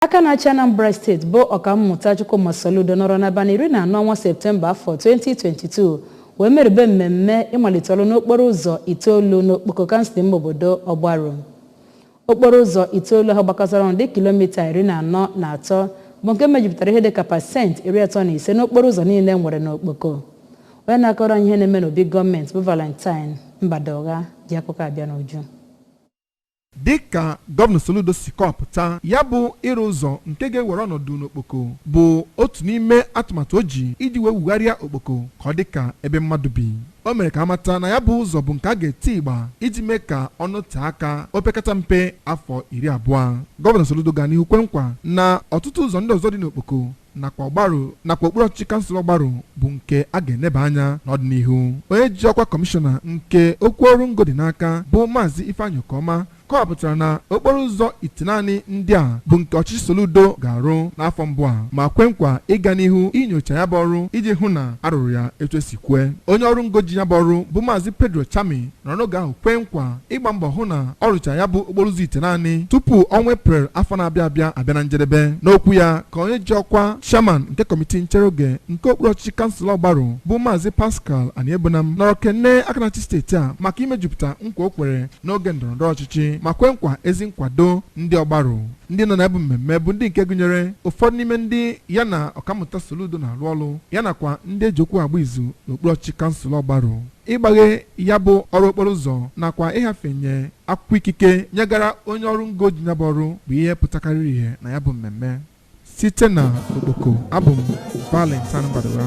Aka na-achị Anambra Steeti bụ Ọkammụta Chukwuma Soludo nọrọ n'abalị 14 ọnwa Septemba afọ 2022 wee merube mmemme ịmalite ọrụ n'okporo ụzọ itoolu n'Okpoko, kansụl ime obodo Ọgbaru. Okporo ụzọ itoolu ahụ gbakọtara ọnụ dị kilomita 43 bụ nke mejupụtara ihe dịka 35% n'okporo ụzọ niile nwere n'Okpoko. Onye na-akọrọ anyị ihe na-eme n'obi gọọmenti bụ Valentine Mbadogha ji akụkọ abịa n'uju. Dịka Gọvanọ Soludo si kọwapụta, ya bụ ịrụ ụzọ nke ga-ewere ọnọdụ n'Okpoko bụ otu n'ime atụmatụ o ji iji wee wugharịa Okpoko ka ọ dị ka ebe mmadụ bi. O mere ka amata na ya bụ ụzọ bụ nke a ga-eti ịgba iji mee ka ọ nọtee aka opekata mpe afọ 20. Gọvanọ Soludo ga n'ihu kwe nkwa na ọtụtụ ụzọ ndị ọzọ dị n'Okpoko nakwa Ọgbaru nakwa okpuru ọchịchị kansụl Ọgbaru bụ nke a ga-eneba anya n'ọdịnihu. Onye ji ọkwa kọmishọna nke okwu ọrụ ngo dị n'aka, bụ Maazị Ifeanyị Okeọma, kọwapụtara na okporo ụzọ itenaanị ndị a bụ nke ọchịchị Soludo ga-arụ n'afọ mbụ a, ma kwe nkwa ịga n'ihu inyocha ya bụ ọrụ iji hụ na arụrụ ya etu esi kwee. Onye ọrụ ngo ji ya bụ ọrụ, bụ Maazị Pedro Chami, nọrọ n'oge ahụ kwee nkwa ịgba mbọ hụ na ọ rụcha ya bụ okporo ụzọ itenaanị tupu ọnwa Eprel afọ na-abịa abịa abịa na njedebe. N'okwu ya ka onye ji ọkwa chairman nke kọmitii nchere oge nke okpuru ọchịchị kansụl Ọgbaru, bụ Maazị Pascal Aniebonam, nọrọ kene aka na-achị steeti a maka imejupụta nkwa o kwere n'oge ndọrọndọrọ ọchịchị, ma kwe nkwa ezi nkwado ndị Ọgbaru. Ndị nọ na-ebu mmemme bụ ndị nke gụnyere ụfọdụ n'ime ndị ya na Ọkammụta Soludo na-arụ ọrụ ya, nakwa ndị eji okwu agba izu n'okpuru ọchịchị kansụl Ọgbaru. Ịgbaghe ya bụ ọrụ okporo ụzọ nakwa ịhafenye akwụkwọ ikike nyegara onye ọrụ ngo ji ya bụ ọrụ bụ ihe pụtakarịrị ihe na ya bụ mmemme. Site na Okpoko, abụ m Valentine Mbadogha.